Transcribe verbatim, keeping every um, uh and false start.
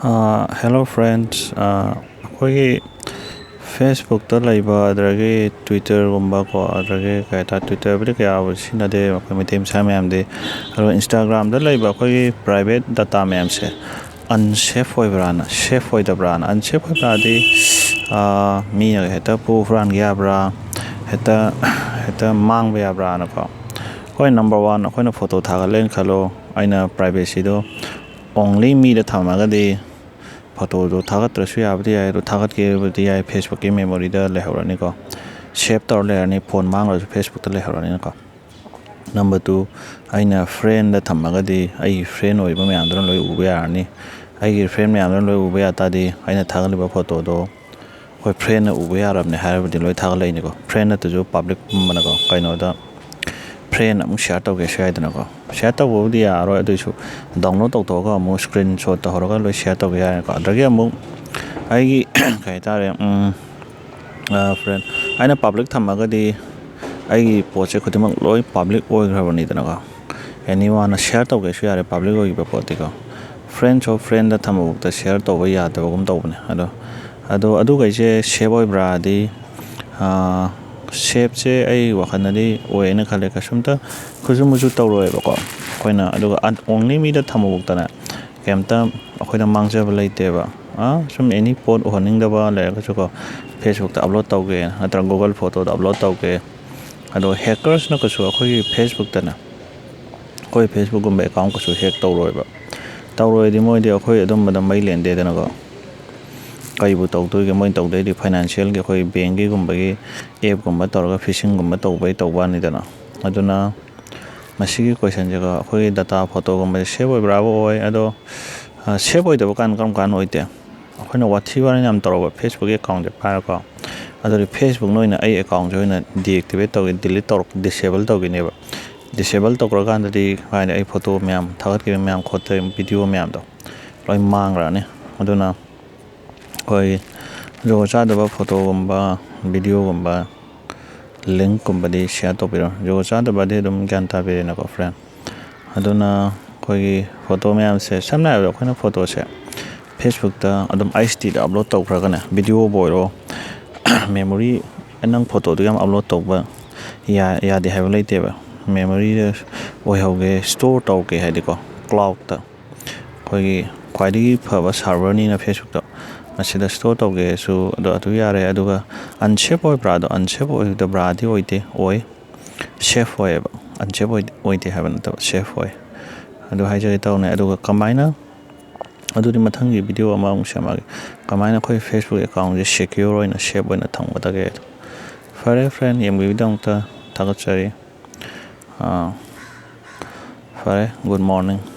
Hello friends, ꯑꯩꯈꯣꯏꯒꯤ Facebookꯇ ꯂꯩꯕ, ꯑꯗꯨꯗꯒꯤ Twitterꯒꯨꯝꯕ ꯀꯣ, ꯑꯗꯨꯗꯒꯤ ꯀꯩ ꯍꯥꯏꯇꯥꯔꯦ, Twitterꯕꯨꯗꯤ ꯀꯌꯥꯕꯨ ꯁꯤꯖꯤꯟꯅꯗꯦ ꯑꯩꯈꯣꯏ ꯃꯩꯇꯩ ꯃꯆꯥ ꯃꯌꯥꯝꯗꯤ꯫ ꯑꯗꯨꯒ Instagramꯗ ꯂꯩꯕ ꯑꯩꯈꯣꯏꯒꯤ private data ꯃꯌꯥꯝꯁꯦ unsafe ꯑꯣꯏꯕ꯭ꯔꯥꯅ, safe ꯑꯣꯏꯗꯕ꯭ꯔꯥꯅ꯫ Unsafe ꯑꯣꯏꯕ꯭ꯔꯥꯗꯤ, ꯃꯤꯅ ꯍꯦꯛꯇ ꯄꯨ ꯍꯨꯔꯥꯟꯒꯦ ꯌꯥꯕ꯭ꯔꯥ, ꯍꯦꯛꯇ ꯍꯦꯛꯇ ꯃꯥꯡꯕ ꯌꯥꯕ꯭ꯔꯥꯅꯀꯣ꯫ ꯍꯣꯏ, number one, ꯑꯩꯈꯣꯏꯅ ꯐꯣꯇꯣ ꯊꯥꯒꯠꯂꯦꯅ ꯈꯜꯂꯣ, ꯑꯩꯅ privacyꯗꯣ only meꯗ ꯊꯝꯃꯒꯗꯤ ꯐꯣꯇꯣꯗꯣ ꯊꯥꯒꯠꯇ꯭ꯔꯁꯨ ꯌꯥꯕꯨꯗꯤ ꯌꯥꯏ, ꯑꯗꯣ ꯊꯥꯒꯠꯀꯦꯕꯨꯗꯤ ꯌꯥꯏ, Facebookꯀꯤ memoryꯗ ꯂꯩꯍꯧꯔꯅꯤꯀꯣ, save ꯇꯧꯔ ꯂꯩꯔꯅꯤ, ꯐꯣꯟ ꯃꯥꯡꯈ꯭ꯔꯁꯨ Facebookꯇ ꯂꯩꯍꯧꯔꯅꯤꯅꯀꯣ꯫ Number two, ꯑꯩꯅ friendꯗ ꯊꯝꯃꯒꯗꯤ ꯑꯩꯒꯤ friend ꯑꯣꯏꯕ ꯃꯌꯥꯝꯗꯨꯅ ꯂꯣꯏ ꯎꯕ ꯌꯥꯔꯅꯤ꯫ ꯑꯩꯒꯤ friend ꯃꯌꯥꯝꯗꯨꯅ ꯂꯣꯏ ꯎꯕ ꯌꯥ ꯇꯥꯔꯗꯤ ꯑꯩꯅ ꯊꯥꯒꯠꯂꯤꯕ ꯐꯣꯇꯣꯗꯣ ꯑꯩꯈꯣꯏ friendꯅ ꯎꯕ ꯌꯥꯔꯕꯅꯦ ꯍꯥꯏꯔꯕꯗꯤ ꯂꯣꯏ ꯊꯥꯒꯠꯂꯛꯏꯅꯤꯀꯣ꯫ Friend ꯅꯠꯇ꯭ꯔꯁꯨ public ꯀꯨꯝꯕꯅꯀꯣ, ꯀꯩꯅꯣꯗ friend ꯑꯃꯨꯛ share ꯇꯧꯒꯦꯁꯨ ꯌꯥꯏꯗꯅꯀꯣ꯫ Share ꯇꯧꯕꯕꯨꯗꯤ ꯌꯥꯔꯣꯏ, ꯑꯗꯨꯏꯁꯨ download ꯇꯧꯊꯣꯛꯑꯒ ꯑꯃꯨꯛ screenshot ꯇꯧꯍꯧꯔꯒ ꯂꯣꯏ share ꯇꯧꯒꯦ ꯌꯥꯔꯦꯀꯣ꯫ ꯑꯗꯒꯤ ꯑꯃꯨꯛ ꯑꯩꯒꯤ ꯀꯩ ꯍꯥꯏꯇꯥꯔꯦ, friend ꯑꯩꯅ public ꯊꯝꯃꯒꯗꯤ ꯑꯩꯒꯤ ꯄꯣꯠꯁꯦ ꯈꯨꯗꯤꯡꯃꯛ ꯂꯣꯏ public ꯑꯣꯏꯈ꯭ꯔꯕꯅꯤꯗꯅꯀꯣ꯫ Anyoneꯅ share ꯇꯧꯒꯦꯁꯨ ꯌꯥꯔꯦ public ꯑꯣꯏꯈꯤꯕ ꯄꯣꯠꯇꯤꯀꯣ꯫ Friends of friendꯗ ꯊꯝꯕꯐꯥꯎꯗ share ꯇꯧꯕ ꯌꯥꯗꯕꯒꯨꯝ ꯇꯧꯕꯅꯦ꯫ ꯑꯗꯣ ꯑꯗꯣ ꯑꯗꯨꯈꯩꯁꯦ safe ꯑꯣꯏꯕ꯭ꯔꯥꯗꯤ safeꯁꯦ ꯑꯩ ꯋꯥꯈꯜꯗꯗꯤ ꯑꯣꯏꯌꯦꯅ ꯈꯜꯂꯦ꯫ ꯀꯩꯁꯨꯝꯇ ꯈꯨꯖꯨ ꯃꯨꯖꯨ ꯇꯧꯔꯣꯏꯕꯀꯣ ꯑꯩꯈꯣꯏꯅ꯫ ꯑꯗꯨꯒ only meꯗ ꯊꯝꯕꯐꯥꯎꯗꯅꯦ ꯀꯩꯝꯇ ꯑꯩꯈꯣꯏꯗ ꯃꯥꯡꯖꯕ ꯂꯩꯇꯦꯕ꯫ ꯁꯨꯝ any ꯄꯣꯠ ꯎꯍꯟꯅꯤꯡꯗꯕ ꯂꯩꯔꯒꯁꯨꯀꯣ, Facebookꯇ upload ꯇꯧꯒꯦ ꯅꯠꯇ꯭ꯔꯒ Google Photoꯗ upload ꯇꯧꯒꯦ, ꯑꯗꯣ hackersꯅ ꯀꯩꯁꯨ ꯑꯩꯈꯣꯏꯒꯤ Facebookꯇꯅꯦ, ꯑꯩꯈꯣꯏ Facebookꯀꯨꯝꯕ account ꯀꯩꯁꯨ hack ꯇꯧꯔꯣꯏꯕ꯫ ꯇꯧꯔꯣꯏꯗꯤ ꯃꯣꯏꯗꯤ ꯑꯩꯈꯣꯏ ꯑꯗꯨꯝꯕꯗ ꯃꯩ ꯂꯦꯟꯗꯦꯗꯅꯀꯣ꯫ ꯀꯩꯕꯨ ꯇꯧꯗꯣꯏꯒꯦ? ꯃꯣꯏꯅ ꯇꯧꯗꯣꯏꯗꯤ financialꯒꯤ, ꯑꯩꯈꯣꯏ bankꯀꯤꯒꯨꯝꯕꯒꯤ appꯀꯨꯝꯕ ꯇꯧꯔꯒ phishingꯒꯨꯝꯕ ꯇꯧꯕꯩ ꯇꯧꯕ ꯋꯥꯅꯤꯗꯅ꯫ ꯑꯗꯨꯅ ꯃꯁꯤꯒꯤ questionꯁꯤꯒ ꯑꯩꯈꯣꯏꯒꯤ data photoꯒꯨꯝꯕꯁꯦ safe ꯑꯣꯏꯕ꯭ꯔꯥꯕꯨ ꯑꯣꯏ, ꯑꯗꯣ safe ꯑꯣꯏꯗꯕ ꯀꯥꯟ ꯀꯔꯝ ꯀꯥꯟ ꯑꯣꯏꯗꯦ? ꯑꯩꯈꯣꯏꯅ ꯋꯥꯊꯤ ꯋꯥꯔꯦꯝ ꯌꯥꯝ ꯇꯧꯔꯕ Facebookꯀꯤ accountꯁꯦ ꯄꯥꯏꯔꯒꯀꯣ, ꯑꯗꯨꯗꯤ Facebookꯅ ꯑꯣꯏꯅ ꯑꯩ accountꯁꯦ ꯑꯣꯏꯅ deactivate ꯇꯧꯒꯦ, delete ꯇꯧꯔ, disable ꯇꯧꯈꯤꯅꯦꯕ꯫ Disable ꯇꯧꯈ꯭ꯔꯀꯥꯟꯗꯗꯤ ꯍꯥꯏꯗꯤ ꯑꯩ ꯐꯣꯇꯣ ꯃꯌꯥꯝ ꯊꯥꯒꯠꯈꯤꯕ ꯃꯌꯥꯝ, ꯈꯣꯠꯇ video ꯃꯌꯥꯝꯗꯣ ꯂꯣꯏ ꯃꯥꯡꯈ꯭ꯔꯅꯤ꯫ ꯑꯗꯨꯅ ꯑꯩꯈꯣꯏ ꯖꯨꯒꯣꯠ ꯆꯥꯗꯕ ꯐꯣꯇꯣꯒꯨꯝꯕ, videoꯒꯨꯝꯕ, linkꯀꯨꯝꯕꯗꯤ share ꯇꯧꯕꯤꯔꯣ꯫ ꯖꯨꯒꯣꯠ ꯆꯥꯗꯕꯗꯤ ꯑꯗꯨꯝ ꯒ꯭ꯌꯥꯟ ꯇꯥꯕꯤꯔꯦꯅꯀꯣ friend꯫ ꯑꯗꯨꯅ ꯑꯩꯈꯣꯏꯒꯤ ꯐꯣꯇꯣ ꯃꯌꯥꯝꯁꯦ, ꯁꯝꯅ ꯍꯥꯏꯔꯕꯗ ꯑꯩꯈꯣꯏꯅ ꯐꯣꯇꯣꯁꯦ Facebookꯇ ꯑꯗꯨꯝ ꯑꯩꯆ ꯗꯤꯗ ꯑꯞꯂꯣꯗ ꯇꯧꯈ꯭ꯔꯒꯅꯦ, ꯚꯤꯗꯤꯑꯣꯕꯨ ꯑꯣꯏꯔꯣ, ꯃꯦꯃꯣꯔꯤ, ꯅꯪ ꯐꯣꯇꯣꯗꯨ ꯌꯥꯝ ꯑꯞꯂꯣꯗ ꯇꯧꯕ ꯌꯥ- ꯌꯥꯗꯦ ꯍꯥꯏꯕ ꯂꯩꯇꯦꯕ꯫ ꯃꯦꯃꯣꯔꯤꯗ ꯑꯣꯏꯍꯧꯒꯦ, ꯁ꯭ꯇꯣꯔ ꯇꯧꯒꯦ ꯍꯥꯏꯗꯤꯀꯣ, ꯀ꯭ꯂꯥꯎꯗꯇ ꯑꯩꯈꯣꯏꯒꯤ ꯈ꯭ꯋꯥꯏꯗꯒꯤ ꯐꯕ ꯁꯥꯔꯚꯔꯅꯤꯅ Facebookꯇ, ꯃꯁꯤꯗ ꯁ꯭ꯇꯣꯔ ꯇꯧꯒꯦꯁꯨ ꯑꯗꯣ ꯑꯗꯨ ꯌꯥꯔꯦ꯫ ꯑꯗꯨꯒ ꯑꯟꯁꯦꯐ ꯑꯣꯏꯕ꯭ꯔꯥꯗꯣ, ꯑꯟꯁꯦꯐ ꯑꯣꯏꯕꯗ ꯕ꯭ꯔꯥꯗꯤ ꯑꯣꯏꯗꯦ, ꯑꯣꯏ, ꯁꯦꯐ ꯑꯣꯏꯌꯦꯕ꯫ ꯑꯟꯁꯦꯐ ꯑꯣꯏꯗꯦ, ꯑꯣꯏꯗꯦ ꯍꯥꯏꯕ ꯅꯠꯇꯕ, ꯁꯦꯐ ꯑꯣꯏ꯫ ꯑꯗꯨ ꯍꯥꯏꯖꯒꯦ ꯇꯧꯅꯦ꯫ ꯑꯗꯨꯒ ꯀꯃꯥꯏꯅ, ꯑꯗꯨꯗꯤ ꯃꯊꯪꯒꯤ ꯚꯤꯗꯤꯑꯣ ꯑꯃꯃꯨꯛ ꯁꯦꯝꯃꯛꯑꯒꯦ, ꯀꯃꯥꯏꯅ ꯑꯩꯈꯣꯏ Facebook accountꯁꯦ secure ꯑꯣꯏꯅ, ꯁꯦꯐ ꯑꯣꯏꯅ ꯊꯝꯒꯗꯒꯦ꯫ ꯐꯔꯦ friend, ꯌꯦꯡꯕꯤꯕꯒꯤꯗꯃꯛꯇ ꯊꯥꯒꯠꯆꯔꯤ꯫ ꯑꯥ, ꯐꯔꯦ, good morning꯫